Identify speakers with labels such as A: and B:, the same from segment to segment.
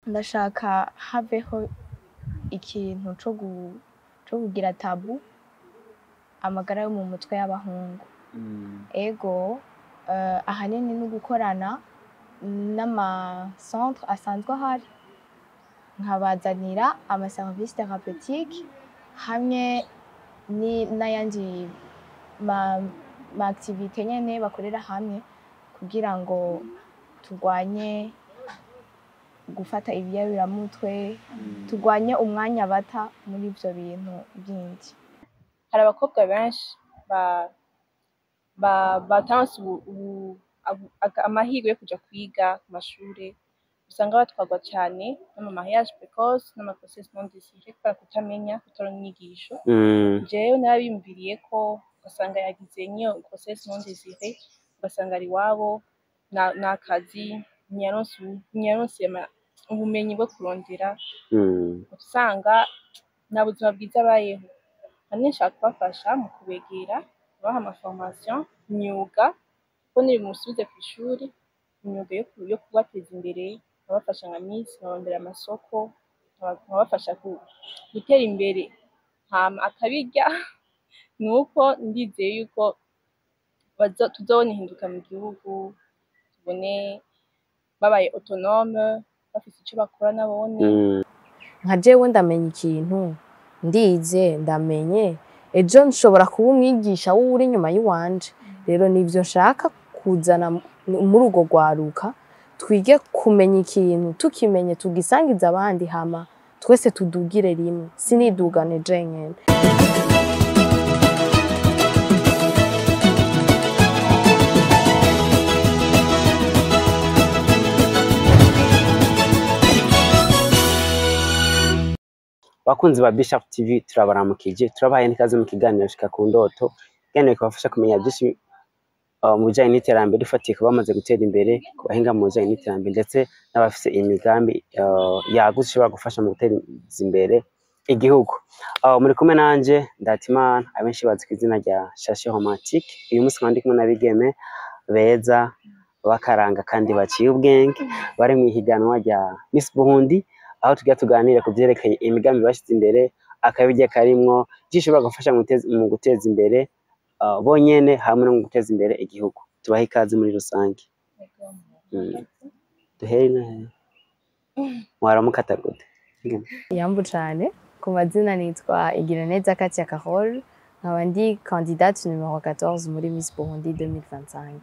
A: Ndashaka haveho ikintu co kugira tabou amagara yo mu mutwe y'abahungu. Ego, ahanini no gukorana n'ama centre asanzwe ahari, nkabazanira ama service thérapeutique hamwe n'ayandi ma activité nyene bakorera hamwe kugira ngo turwanye gufata ibiyayuramutwe, turwanye umwanya bata muri ivyo bintu bindi.
B: Hari abakobwa benshi bataronse amahirwe yo kuja kwiga ku mashure, usanga batwarwa cane n'ama mariage précoce n'ama grossesse non désirée kubera kutamenya, kutaronka inyigisho. Jewe narabiyumviriye ko ugasanga yagize nk'iyo grossesse non désirée, ugasanga ari iwabo nta kazi, ntiyaronse ubumenyi bwo kurondera, usanga nta buzima bwiza abayeho. Hanini nshaka kubafasha mu kubegera, kubaha ama formation imyuga, kuko nibimusubize kw'ishuri, imyuga yo kubateza imbere, nkabafasha nka miss, nkabarondera amasoko, nkabafasha gutera imbere. Hama akabirya nuko ndizeye yuko tuzobona ihinduka mu gihugu, tubone babaye autonome, bafise ico bakora nabone.
C: Nka jewe ndamenya ikintu, ndize, ndamenye, ejo nshobora kuba umwigisha w'uri inyuma y'iwanje. Rero nivyo nshaka kuzana muri urwo rwaruka, twige kumenya ikintu, tukimenye tugisangize abandi, hama twese tudugire rimwe, sinidugane jenyene.
D: Bakunzi ba Bishop TV, turabaramukije, turabahaye n'ikaze mu kiganiro Shika ku Ndoto, ikiganiro kibafasha kumenya byinshi mu bijanye n'iterambere, dufatiye ku bamaze gutera imbere, ku bahinga mu bijanye n'iterambere, ndetse n'abafise imigambi yagutse ishobora gufasha mu guteza imbere igihugu. Muri kumwe nanje Ndatimana, abenshi bazi ku izina rya Shashi Romantique. Uyu munsi nkaba ndi kumwe n'abigeme beza bakaranga kandi baciye ubwenge, bari mu ihiganwa rya Miss Burundi, aho tugira tuganire ku vyerekeye imigambi bashize imbere, akabirya karimwo, vyishobora gufasha mu guteza imbere bonyene hamwe no mu guteza imbere igihugu. Tubahe ikaze muri rusange. Duhere na hehe? Mwaramukata gute?
C: Yambu cane, ku mazina nitwa Igiraneza Katia Carole, nkaba ndi candidate numero 14 muri Miss Burundi 2025.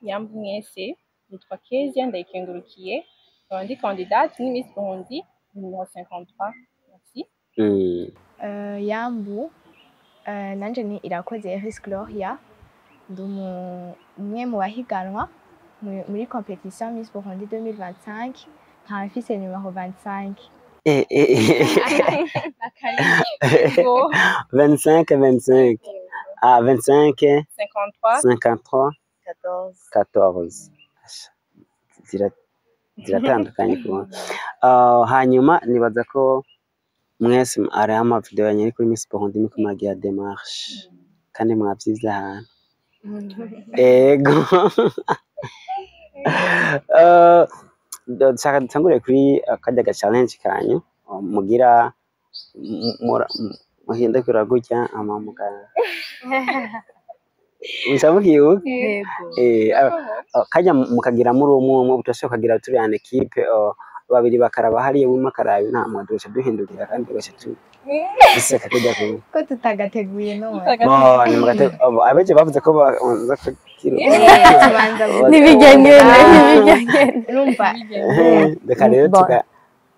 B: Yambu mwese, nitwa Kezia Ndayikengurukiye, nkaba ndi candidate muri Miss Burundi numero 53. Merci.
A: Yambu, nanje ni Irakoze Iris Gloria, ndi umwe mu bahiganwa muri competition Miss Burundi 2025, nkaba mfise numero 25.
B: Ego.
D: 25, 25. Ah, 25,
B: 53,
D: 53,
C: 14.
D: 14. Asha, ziratandukanye kubona. Hanyuma nibaza ko mwese hariho ama video yanyu ari kuri Miss Burundi, muriko muragira démarche kandi mwavyize ahantu. Ego. Ndashaka dutangure kuri karya ga challenge kanyu mugira muhindukira gutya ama muka muca mukibuka. Karya mukagira muri umwe umwe, udashobora kugira turi en équipe, babiri bakaraba hariya, umwe akaraba nta duca duhindukira kandi tugaca duseka kujya kumwe.
A: Ko tutagateguye none?
D: Bo, ni mugate abeje bavuze ko baza kugira
A: Tubanza.
C: Nibijya nyene, nibijya nyene.
A: Urumva.
D: Reka rero
C: Bon.
D: tuga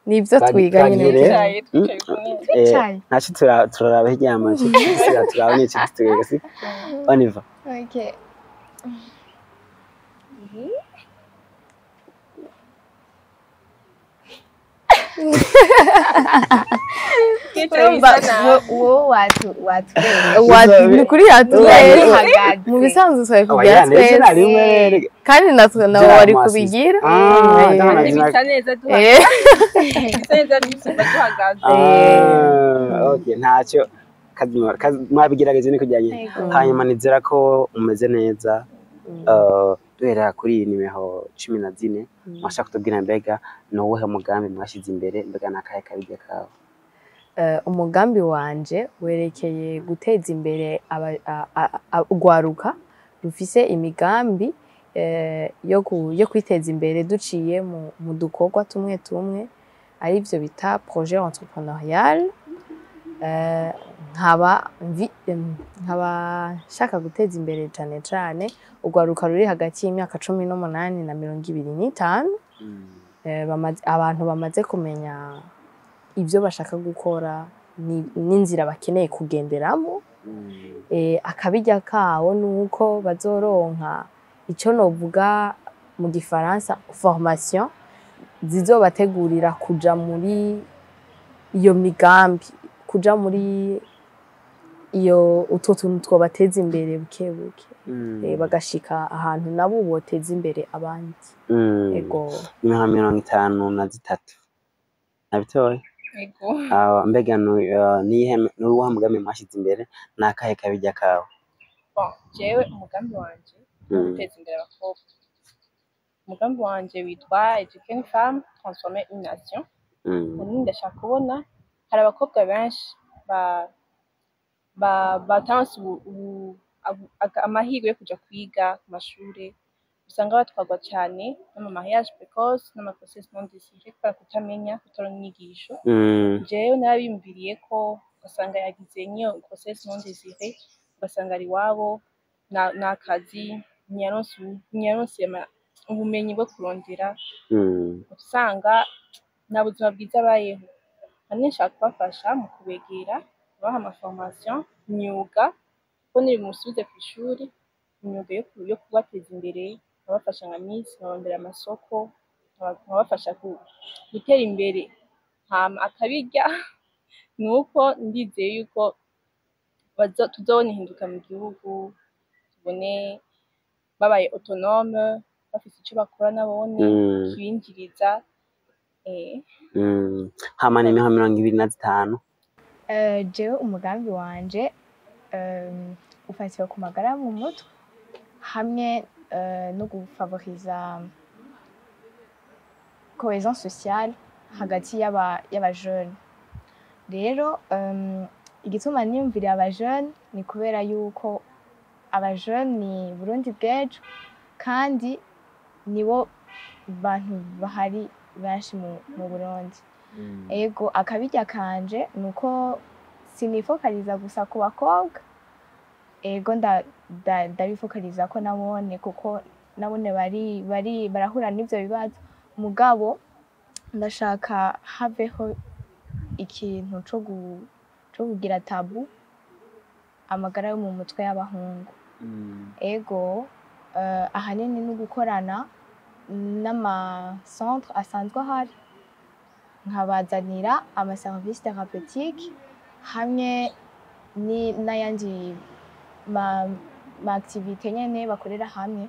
C: Nivyo twiga nyene.
D: Twagire.
B: Twicaye, twicaye kumwe.
A: Twicaye.
D: Ntacyo, turaraba hirya y'amaso, turaba n'icyo twiga, si on y va.
A: Okay.
B: Urumva
A: wowe watubereye.
C: Ni kuri yatubere.
A: Uhagaze.
C: Mu bisanzwe twari kugira
D: Oya, ndetse
C: twese,
D: rimwe rero
C: kandi natwe nabo
D: Ziriya
C: wari
D: mwasisi.
C: kubigira.
D: Ah, ndabona
B: Bisa neza duhagaze. Bisa neza dusumba duhagaze.
D: Ah, okay, ntacyo. Mwabigerageje ni kujyanye.
A: Yego.
D: Hanyuma nizera ko umeze neza. Duhera kuri iyi nimero 14, mwashaka kutubwira mbega ni uwuhe mugambi mwashize imbere, mbega ni akahe kabirya kawe?
C: Umugambi wanje werekeye guteza imbere urwaruka rufise imigambi yo kwiteza imbere duciye mu dukorwa tumwe tumwe, arivyo bita projet entrepreneurial. Nkaba nshaka guteza imbere cane cane urwaruka ruri hagati y'imyaka 18 na 25, abantu bamaze kumenya ivyo bashaka gukora n'inzira bakeneye kugenderamo. Akabirya kawo nuko bazoronka ico novuga mu gifaransa formation zizobategurira kuja muri iyo migambi, kuja muri iyo utwo tuntu twobateza imbere buke buke, bagashika ahantu nabo boteza imbere abandi. Ego.
D: Nimero 53 nabitoye?
B: Ego.
D: Mbega ni uwuhe mugambi mwashize imbere, ni akahe kabirya kawe?
B: Bon, jewe umugambi wanje ni guteza imbere abakobwa. Umugambi wanje witwa Eduquer une femme, transformer une nation. Ubundi ndashaka kubona hari abakobwa benshi bataronse amahirwe yo kuja kwiga ku mashure, usanga batwarwa cane n'ama mariage précoce n'ama grossesse non désirée kubera kutamenya, kutaronka inyigisho. Jewe narabiyumviriye ko ugasanga yagize nk'iyo grossesse non désirée, ugasanga ari iwabo nta kazi, ntiyaronse ubumenyi bwo kurondera, usanga nta buzima bwiza abayeho. Ahanini nshaka kubafasha mu kubegera, kubaha ama formation imyuga, kuko nirimusubize kw'ishuri, imyuga yo kubateza imbere, nkabafasha nka miss, nkabarondera amasoko, nkabafasha gutera imbere. Hama akabirya nuko ndizeye yuko tuzobona ihinduka mu gihugu, tubone babaye autonome, bafise ico bakora nabone kibinjiriza.
D: Hama nimero 25.
A: Jewe umugambi wanje ufatiwe ku magara mu mutwe hamwe no gufavoriza cohésion sociale hagati y'aba jeune. Rero igituma niyumviriye aba jeune ni kubera yuko aba jeune ni Burundi bw'ejo, kandi nibo bantu bahari benshi mu Burundi. Ego, akabirya kanje nuko sinifokaliza gusa ku bakobwa. Ego, ndabifokaliza ko nabone, kuko nabone bari barahura n'ivyo bibazo, mugabo ndashaka haveho ikintu co kugira tabou amagara yo mu mutwe y'abahungu. Ego, ahanini no gukorana n'ama centre asanzwe ahari, nkabazanira ama service thérapeutique hamwe n'ayandi ma activité nyene bakorera hamwe,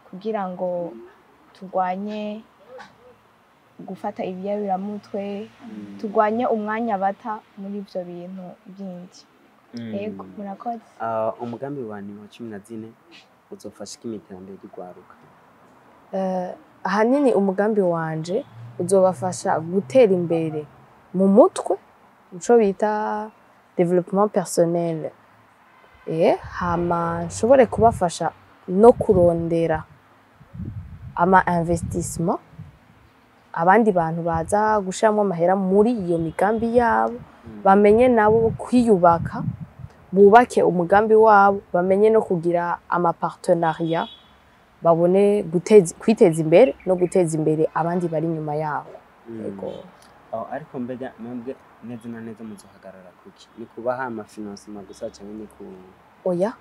A: kugira ngo turwanye gufata ibiyayuramutwe, turwanye umwanya bata muri ivyo bintu bindi. Ego, murakoze.
D: Umugambi wa nimero 14 uzofasha iki mw'iterambere ry'urwaruka?
C: Ahanini umugambi wanje uzobafasha gutera imbere mu mutwe, ico bita développement personnel, hama nshobore kubafasha no kurondera ama investissement, abandi bantu baza gushiramwo amahera muri iyo migambi yabo, bamenye nabo kwiyubaka, bubake umugambi wabo, bamenye no kugira ama partenariat, babone kwiteza imbere no guteza imbere abandi bari inyuma yabo. Ego.
D: Oh, ariko mbega mwebwe neza na neza muzohagarara kuki? Ni kubaha ama financement gusa canke ni ku
C: Oya,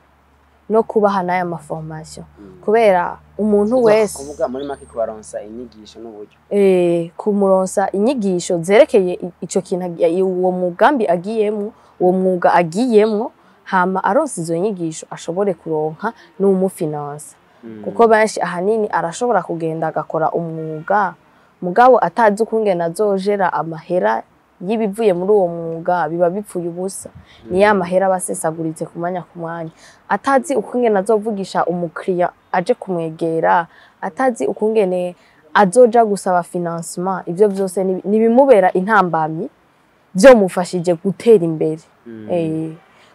C: no kubaha n'aya ma formation, kubera umuntu wese
D: Kuvuga muri make kubaronsa inyigisho n'uburyo.
C: Kumuronsa inyigisho zerekeye ico kintu, uwo mugambi agiyemwo, uwo mwuga agiyemwo, hama aronse izo nyigisho ashobore kuronka n'uwumufinansa, kuko benshi ahanini arashobora kugenda agakora umwuga, mugabo atazi ukungene azojera amahera. y'ibivuye muri uwo mwuga biba bipfuye ubusa. Ni ya mahera aba asesaguritse ku mwanya ku mwanya, atazi ukungene azovugisha umukiriya aje kumwegera, atazi ukungene azoja gusaba financement. Ivyo vyose nibimubera intambamyi vyomufashije gutera imbere.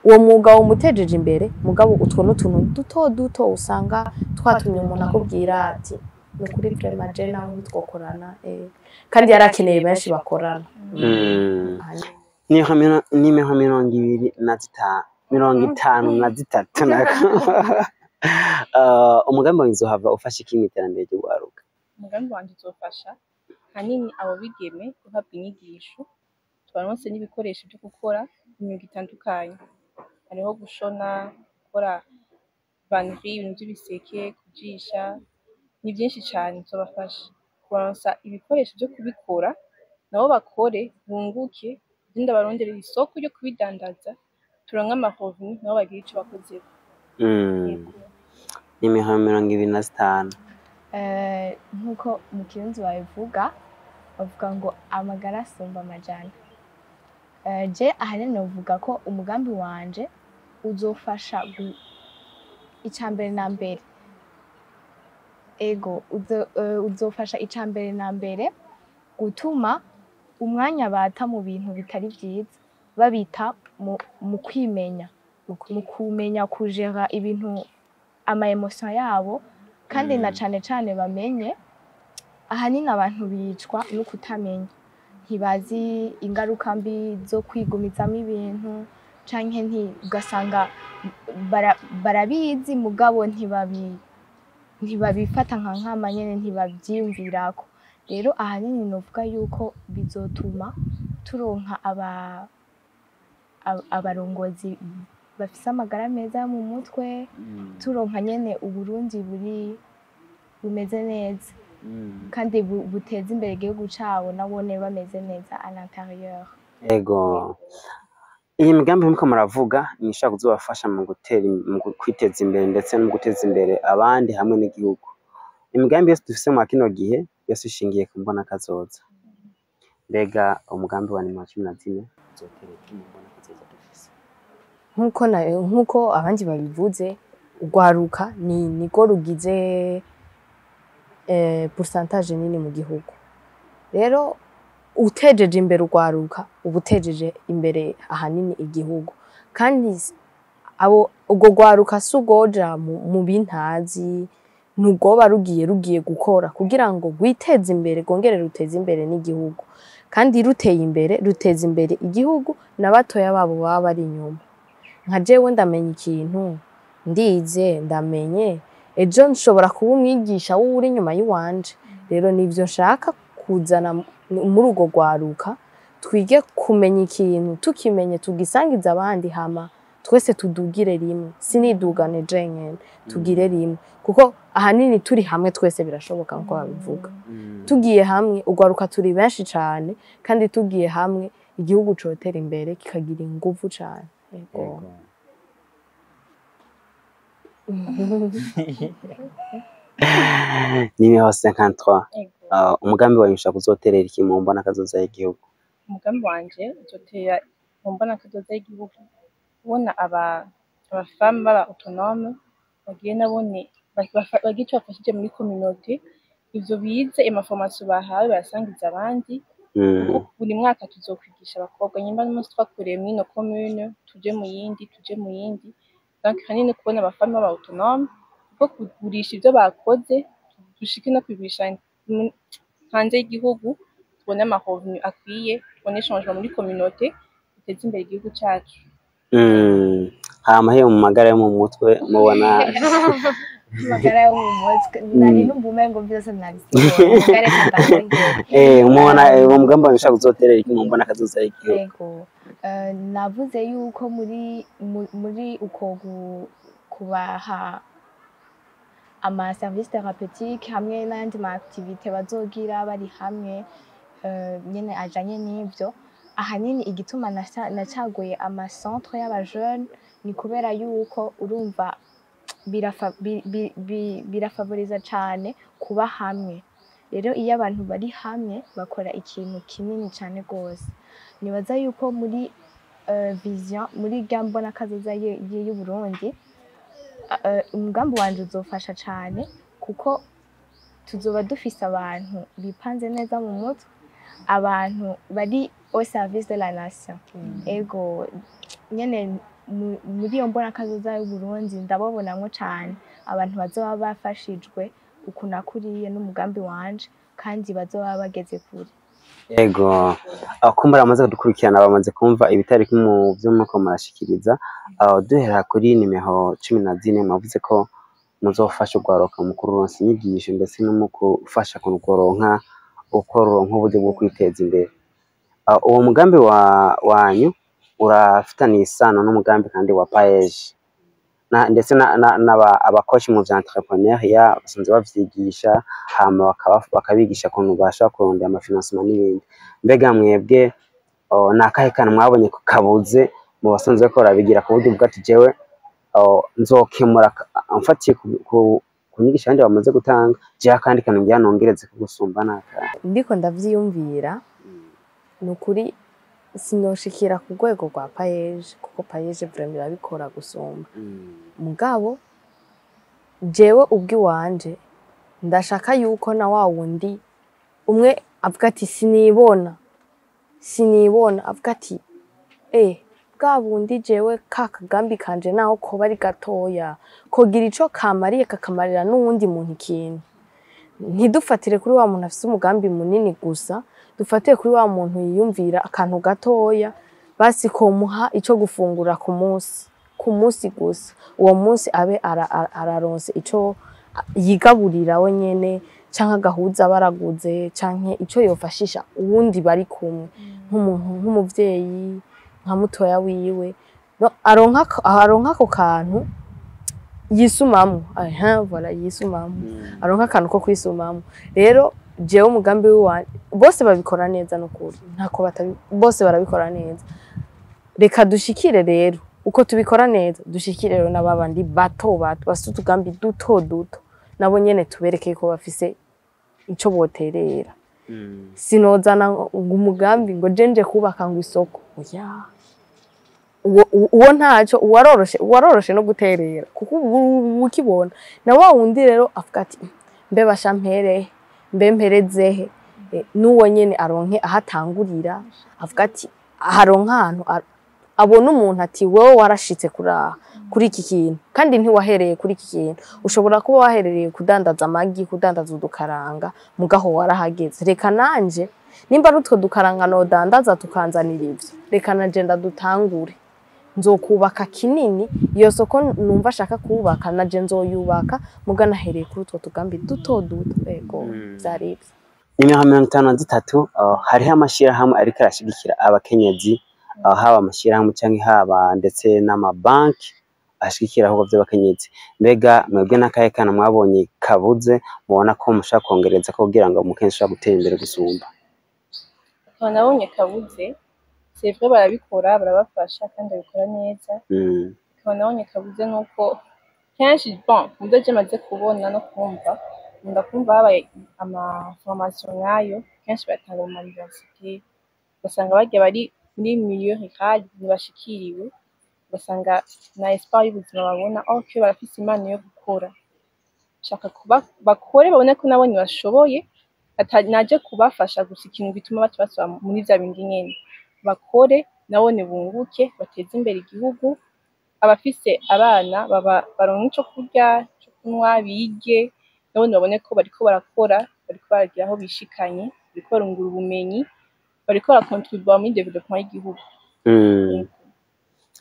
C: Uwo mwuga wumutejeje imbere, mugabo utwo n'utuntu duto duto usanga twatumye umuntu akubwira ati ni ukuri vraiment je nawe ntitwokorana, kandi yarakeneye benshi bakorana.
D: Nimero 25, 53 nako. Umugambi wawe uzohava ufasha iki mw'iterambere ry'urwaruka?
B: Umugambi wanje uzofasha hanini abo bigeme guhabwa inyigisho, tubaronse n'ibikoresho vyo gukora imyuga itandukanye. Hariho gushona, gukora vannerie, ibintu vy'ibiseke, kujisha, ni vyinshi cane. Tuzobafasha kubaronsa ibikoresho vyo kubikora, nabo bakore bunguke, je ndabaronderera isoko ryo kubidandaza, turonke ama revenu, nabo bagire ico bakozeko. Yego.
D: Nimero 25.
A: Nk'uko mu Kirundi babivuga, bavuga ngo amagara asumba amajana. Je ahanini novuga ko umugambi wanje uzofasha icambere na mbere, ego uzofasha icambere na mbere gutuma umwanya bata mu bintu bitari vyiza babita mu kwimenya, mu kumenya kujera ibintu, ama émotion yabo, kandi na cane cane bamenye ahanini abantu bicwa no kutamenya, ntibazi ingaruka mbi zo kwigumizamo ibintu, canke ugasanga barabizi mugabo ntibabifata nka nkama nyene, ntibavyiyumvirako. Rero ahanini novuga yuko bizotuma turonka abarongozi bafise amagara meza yo mu mutwe, turonka nyene Uburundi buri bumeze neza kandi buteza imbere igihugu cabo, nabone bameze neza à l'intérieur.
D: Ego. Iyi migambi muriko muravuga ni ishobora kuzobafasha mu kwiteza imbere ndetse no mu guteza imbere abandi hamwe n'igihugu. Imigambi yose dufise mwa kino gihe yose ishingiye ku mbona kazoza. Mbega umugambi wa nimero 14 uzotera iki mu mbona kazoza dufise?
C: Nkuko abandi babivuze, urwaruka ni niko rugize pourcentage nini mu gihugu. Rero utejeje imbere urwaruka, uba utejeje imbere ahanini igihugu. Kandi abo urwo rwaruka si urwoja mu bintazi, nurwoba rugiye gukora kugira ngo rwiteze imbere, rwongere ruteze imbere n'igihugu. Kandi ruteye imbere, ruteza imbere igihugu na batoya babo baba bari inyuma. Nka jewe ndamenya ikintu, ndize, ndamenye, ejo nshobora kuba umwigisha w'uwuri inyuma y'iwanje. Rero nivyo nshaka kuzana muri urwo rwaruka, twige kumenya ikintu, tukimenye tugisangize abandi, hama twese tudugire rimwe, sinidugane jenyene, tugire rimwe, kuko ahanini turi hamwe twese birashoboka nkuko babivuga. Tugiye hamwe, urwaruka turi benshi cane, kandi tugiye hamwe igihugu cotera imbere kikagira inguvu cane. Yego.
D: Nimero 53.
B: Ego.
D: Umugambi wawe ushaka kuzoterera iki mu mbona kazoza y'igihugu?
B: Umugambi wanje uzotera mu mbona kazoza y'igihugu kubona aba femme baba autonome, bagiye nabone bagira ico bafashije muri communauté, ivyo bize, ama formation bahawe bayasangiza abandi. Kuko buri mwaka tuzokwigisha abakobwa, nyimba n'umunsi twakoreye mw'ino commune, tuje mu yindi, tuje mu yindi. Donc hanini kubona aba femme baba autonome, kuko kugurisha ivyo bakoze, dushike no kubigurisha hanze y'igihugu, tubone ama revenu akwiye, tubone changement muri communauté, duteze imbere igihugu cacu.
D: Hama he mu magara yo mu mutwe mubona?
A: Amagara yo mu mutwe, nari numva umengo vyose nabisigura, muga reka ndakongere.
D: Mubona uwo mugambi wawe ushaka kuzoterera iki mu mbona kazoza y'igihugu?
A: Ego. Navuze yuko muri uko kubaha ama service thérapeutique hamwe n'ayandi ma activité bazogira bari hamwe, nyene ajanye n'ivyo, ahanini igituma nacaguye ama centre y'aba jeune ni kubera yuko urumva birafavoriza cane kuba hamwe. Rero iyo abantu bari hamwe bakora ikintu kinini cane gose. Nibaza yuko muri vision, muri rya mbona kazoza y'Uburundi, umugambi wanje uzofasha cane, kuko tuzoba dufise abantu bipanze neza mu mutwe, abantu bari au service de la nation. Ego nyene, muri iyo mbona kazoza y'Uburundi ndababonamwo cane abantu bazoba bafashijwe uku nakuriye n'umugambi wanje, kandi bazoba bageze kure.
D: Ego, kumbura bamaze kudukurikirana bamaze kumva ibitari mu vyo muriko murashikiriza. Duhera kuri nimero 14, mwavuze ko muzofasha urwaruka mu kururonsa inyigisho, ndetse no mu gufasha kuronka uko ruronka uburyo bwo kwiteza imbere. Uwo mugambi wanyu urafitaniye isano n'umugambi kandi wa PAEEJ na, ndetse abakoci mu vya entrepreneuriat basanzwe bavyigisha, hama bakabigisha ukuntu bashobora kurondera ama financement n'ibindi. Mbega mwebwe ni akahe kantu mwabonye ko kabuze mu basanzwe bariko barabigira, ku buryo uvuga ati jewe nzokemura mfatiye ku nyigisho abandi bamaze gutanga, jewe akandi kantu ngira nongereze ko gusumba nakahe?
C: Ndiko ndavyiyumvira, ni ukuri sinoshikira ku rwego rwa PAEEJ, kuko PAEEJ vraiment irabikora gusumba. Mugabo jewe ubwiwanje ndashaka yuko na wa wundi umwe avuga ati sinibona, sinibona, avuga ati bwa bundi jewe ka kagambi kanje naho koba ari gatoya kogira ico kamariye kakamarira n'uwundi muntu ikintu. Ntidufatire kuri wa muntu afise umugambi munini gusa, dufatire kuri wa muntu yiyumvira akantu gatoya, basi komuha ico gufungura ku munsi, ku munsi gusa, uwo munsi abe araronse ico yigaburira we nyene, canke agahuza baraguze, canke ico yofashisha uwundi bari kumwe, nk'umuntu, nk'umuvyeyi, nka mutoya wiwe. No, aronka ako kantu yisumamwo, aha voilà, yisumamwo, aronka akantu ko kwisumamwo. Rero jewe umugambi wiwanje, bose babikora neza nukuri, ntako batabi, bose barabikora neza. Reka dushikire rero uko tubikora neza, dushikire rero n'ababandi bato bato bafise utugambi duto duto, nabo nyene tubereke ko bafise ico boterera. Sinozana ngo umugambi ngo je nje kubaka ngo isoko, oya, uwo ntaco, uwaroroshe no guterera, kuko ubu ukibona na wa wundi rero avuga ati mbe basha mperehe, mbe mperezehe, n'uwo nyene aronke aho atangurira, avuga ati haronka ahantu abona umuntu ati wewe warashitse kuraha kuri iki kintu, kandi ntiwahereye kuri iki kintu, ushobora kuba waherereye kudandaza amagi, kudandaza udukaranga, mugaho warahageze. Reka nanje nimba ari utwo dukaranga nodandaza tukanzanira ivyo, reka nanje ndadutangure, nzokubaka kinini iyo soko numva ashaka kubaka, naje nzoyubaka, muga nahereye kuri utwo tugambi duto duto. Ego, vyari ivyo.
D: Nimero 53, hariho amashirahamwe ariko arashigikira abakenyezi, haba amashirahamwe canke haba ndetse n'amabanki ashigikira ibikorwa vy'abakenyezi. Mbega mwebwe n'akahe kantu mwabonye kabuze, mubona ko mushaka kongereza ko kugira ngo umukenyezi ashobore gutera imbere gusumba?
B: Akantu nabonye kabuze, c'est vrai barabikora, barabafasha kandi babikora neza. Akantu nabonye kabuze nuko kenshi, bon, muvyo je maze kubona no kumva, nkunda kumva habaye ama formation nkayo, kenshi bayatanga mu ma université, ugasanga barya bari muri milieu rural ntibashikiriwe, ugasanga nta espoir y'ubuzima babona, or que barafise impano yo gukora. Nshaka bakore babone ko nabo bashoboye, naje kubafasha gusa ikintu gituma baca basubira muri vya bindi nyene. Bakore nabone bunguke, bateze imbere igihugu, abafise abana baba baronke ico kurya, ico kunywa, bige, nabone babone ko bariko barakora, bariko baragira aho bishikanye, bariko barungura ubumenyi, bariko barakontribuwa muri développement y'igihugu.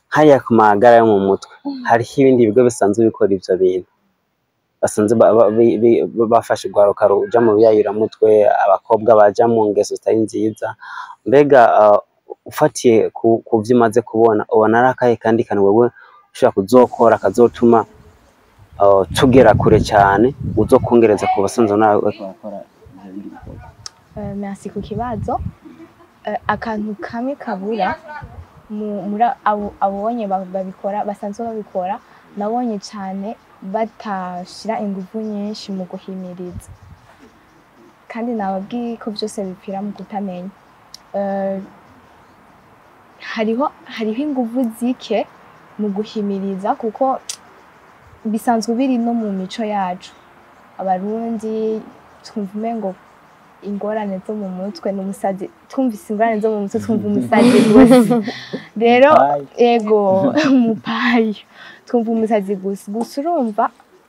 D: Hariya ku magara yo mu mutwe, hariho ibindi bigo bisanzwe bikora ivyo bintu, basanzwe bafasha urwaruka ruja mu biyayuramutwe, abakobwa baja mu ngeso zitari nziza. Mbega ufatiye ku vyo umaze kubona, ubona ari akahe kandi kantu wewe ushobora kuzokora kazotuma tugera kure cane, uzokongereza ku basanzwe nawe bariko barakora ivyo bindi bikorwa?
A: Merci ku kibazo. Akantu kamwe kabura muri abonye babikora, basanzwe babikora, nabonye cane batashira inguvu nyinshi mu guhimiriza. Kandi nababwiye ko byose bipfira mu kutamenya. Hariho inguvu zike mu guhimiriza, kuko bisanzwe biri no mu mico yacu. Abarundi twumva umengo ingorane zo mu mutwe n'umusazi, twumvise ingorane zo mu mutwe twumva umusazi gusa. Rero ego, umupayo, twumva umusazi gusa. Gusa urumva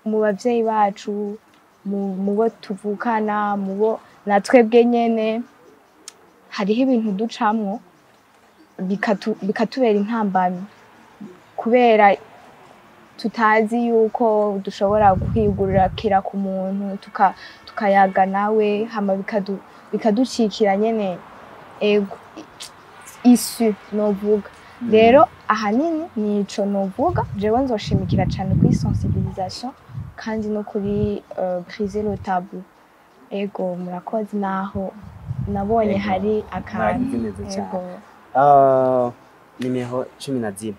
A: mu bavyeyi bacu, mu bo tuvukana, mu bo na twebwe nyene, hariho ibintu ducamwo bikatubera intambamyi, kubera tutazi yuko dushobora kwigurira ku muntu, tukayaga nawe, hama bikaducikira nyene, ego, isu novuga. Rero ahanini nico novuga, jewe nzoshimikira cane kuri sensibilisation kandi no kuri briser le tabou. Ego, murakoze, naho nabonye hari akantu.
D: Muragize neza cyane.
A: Ego.
D: Nimero 14,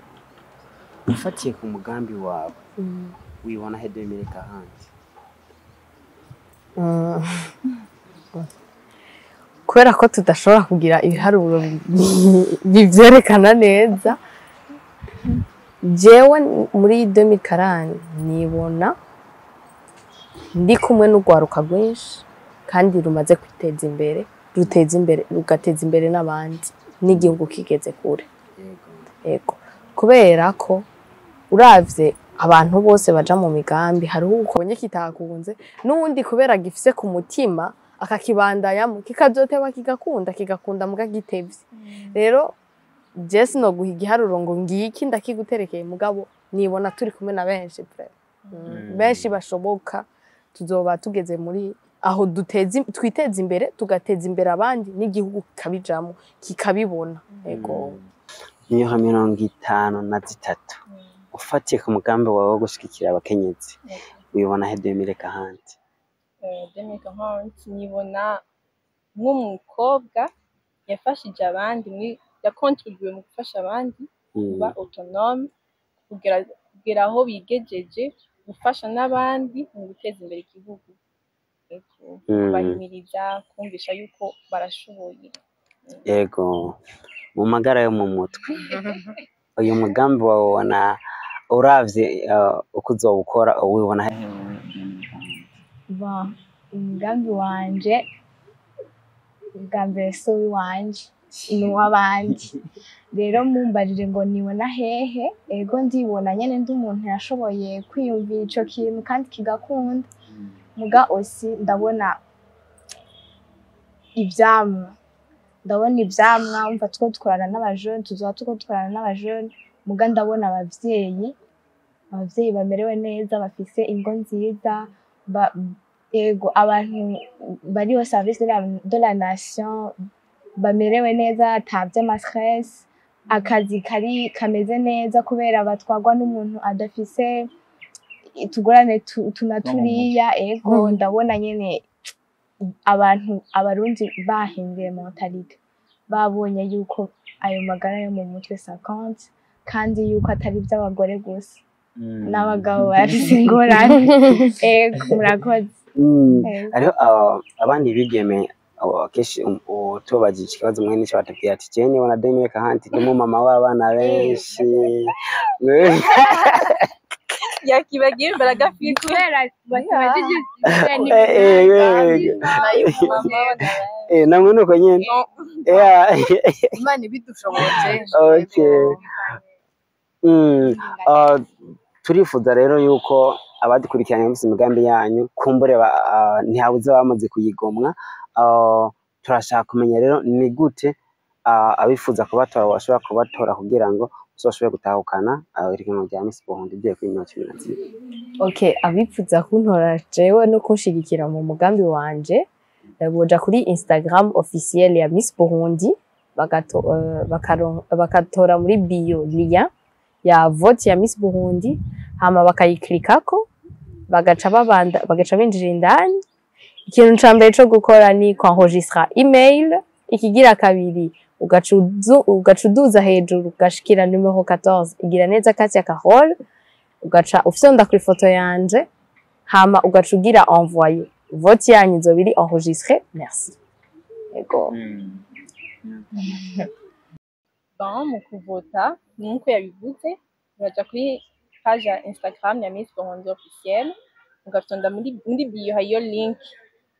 D: ufatiye ku mugambi wawe, wibona he 2040?
C: Kubera ko tudashobora kugira ibiharuro bivyerekana neza, jewe muri 2040 nibona ndi kumwe n'urwaruka rwinshi kandi rumaze kwiteza imbere, ruteza imbere, rugateza imbere n'abandi, n'igihugu kigeze kure. Ego, kubera ko uravye abantu bose baja mu migambi, hariho ukubonye kitakunze, n'uwundi kubera gifise ku mutima akakibandayamo, kikazoteba kigakunda, kigakunda muga gitevye. Rero je sinoguha igiharuro ngo ngiki ndakiguterekeye, mugabo nibona turi kumwe na benshi vraiment. Benshi bashoboka, tuzoba tugeze muri aho twiteza imbere, tugateza imbere abandi, n'igihugu kikabijamo, kikabibona. Ego.
D: Nimero 53, ufatiye ku mugambi wawe wo gushigikira abakenyezi, wibona he 2040?
B: 2040 nibona nk'umukobwa yafashije abandi, muri yakontribuye mu gufasha abandi kuba autonome, kugera aho bigejeje, gufasha n'abandi mu guteza imbere igihugu. Ego, kubahimiriza, kumvisha yuko barashoboye.
D: Ego, mu magara yo mu mutwe, uyu mugambi wawe ubona uravye uko uzowukora, wibona he?
A: Bon, umugambi wanje bwa mbere si uw'iwanje, ni uw'abandi. Rero mumbajije ngo nibona hehe, ego, ndibona nyene ndi umuntu yashoboye kwiyumvira ico kintu kandi kigakunda. Muga aussi ndabona ivyamwa, ndabona ivyamwa. Umva, two dukorana n'abajene, tuzoba turiko dukorana n'abajene, muga ndabona abavyeyi bamerewe neza, bafise ingo nziza, ego, abantu bari au service de la nation, bamerewe neza, ata vy'ama stress, akazi kari kameze neza kubera batwarwa n'umuntu adafise utugorane tuna turiya. Ego, ndabona nyene abantu, Abarundi bahinduye mentalité, babonye yuko ayo magara yo mu mutwe ça compte, kandi yuko atari ivy'abagore gusa, n'abagabo bafise ingorane. Ego, murakoze. Ego.
D: Hariho abandi bigeme kenshi tubabajije ikibazo mwe nico batubwira ati: "Jewe nibona 2040 ndi umumama w'abana benshi."
B: Yakibagiye imbaraga afite.
A: Kubera batubajije.
D: Namwe nuko nyene? Yeah.
C: Imana ibidushoboje.
D: Okay. Turifuza rero yuko abadukurikiranye bafise imigambi yanyu, kumbure ntihabuze abamaze kuyigomwa. Turashaka kumenya rero ni gute abifuza kubatora bashobora kubatora kugira ngo muzoshobore gutahukana ihiganwa rya Miss Burundi rigiye kuri 2014.
C: Okay, abifuza kuntora jewe no kunshigikira mu mugambi wanje, boja kuri Instagram officiel ya Miss Burundi, bakatora muri bio lien ya vote ya Miss Burundi, hama bakayiklikako, bagaca babanda, bagaca binjira indani. Ikintu ca mbere co gukora ni kwenregistra email. Ikigira kabiri, ugaca uduza hejuru, ugashikira numero 14, igira neza Katia Carole, ugaca ufyonda ku ifoto yanje, hama ugaca ugira envoyer. Vote yanyu izoba iri enregistrée. Merci. Ego.
B: Bon, mu kuvota, nk'uko yabivuze, muraja kuri page ya Instagram ya Miss Burundi officiel, mugafyonda muri bio, hariyo link,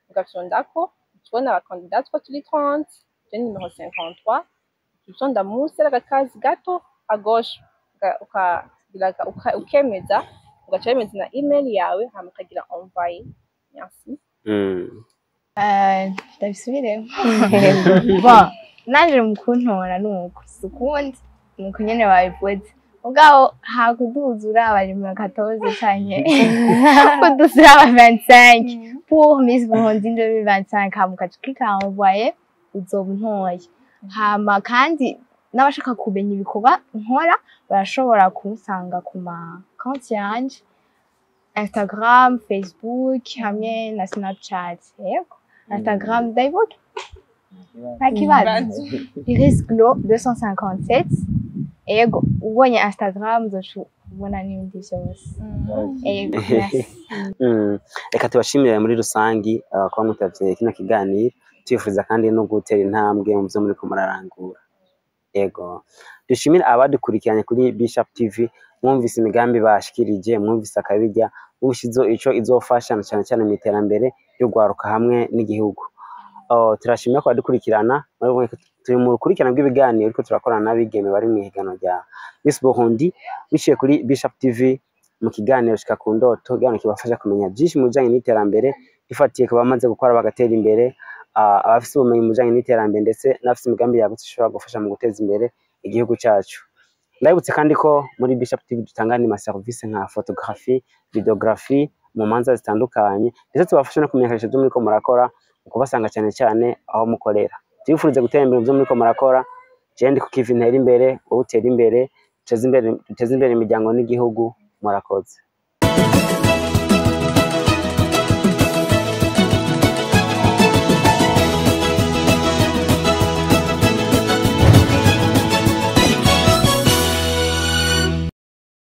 B: mugafyondako, tubona abakandida two turi 30, je numéro 53, ufyonda munsi y'agakazi gato à gauche, ukemeza, ugaca wemeza na email yawe, hama ukagira envoyer. Merci.
A: Ndabisubiremo. Bon, nanje mu kuntora nuko si ukundi, nuko nyene babivuze, mugabo hakuduza uraba nimero 14 canke kuduza uraba 25 pour Miss Burundi 2025, hama ukaca uklika envoyer, uzoba untoye. Hama kandi n'abashaka kumenya ibikorwa nkora barashobora kunsanga ku ma konti yanje, Instagram, Facebook hamwe na Snapchat. Yego, Instagram ndayivuga nta kibazo, Iris Glo 257. Yego, ubonye Instagram uzoca ubona n'ibindi vyose. Yego, merci.
D: Reka tubashimire muri rusangi kuba mwitavye kino kiganiro, twifuza kandi no gutera intambwe mu vyo muriko murarangura. Yego, dushimire abadukurikiranye kuri Bishop TV. Mwumvise imigambi bashikirije, mwumvise akabirya, mwumvise ico izofasha na cane cane mu iterambere ry'urwaruka hamwe n'igihugu. Turashimira ko badukurikirana. Murabona ko turi mu rukurikirane rw'ibiganiro ariko turakorana n'abigeme bari mu ihiganwa rya Miss Burundi, biciye kuri Bishop TV mu kiganiro Shika ku Ndoto, ikiganiro kibafasha kumenya byinshi mu bijanye n'iterambere, bifatiye ku bamaze gukora bagatera imbere, abafise ubumenyi mu bijanye n'iterambere, ndetse n'abafise imigambi yagutse ishobora gufasha mu guteza imbere igihugu cacu. Ndabibutse kandi ko muri Bishop TV dutanga andi maserivisi nka photography, videography mu manza zitandukanye, ndetse tubafasha no kumenyekanisha ibyo muriko murakora mu kubasanga cyane cyane aho mukorera. Tubifurize gutera imbere mu byo muriko murakora. Jewe ndi ku kivi, ntera imbere, wowe utere imbere, duteze imbere imiryango n'igihugu. Murakoze.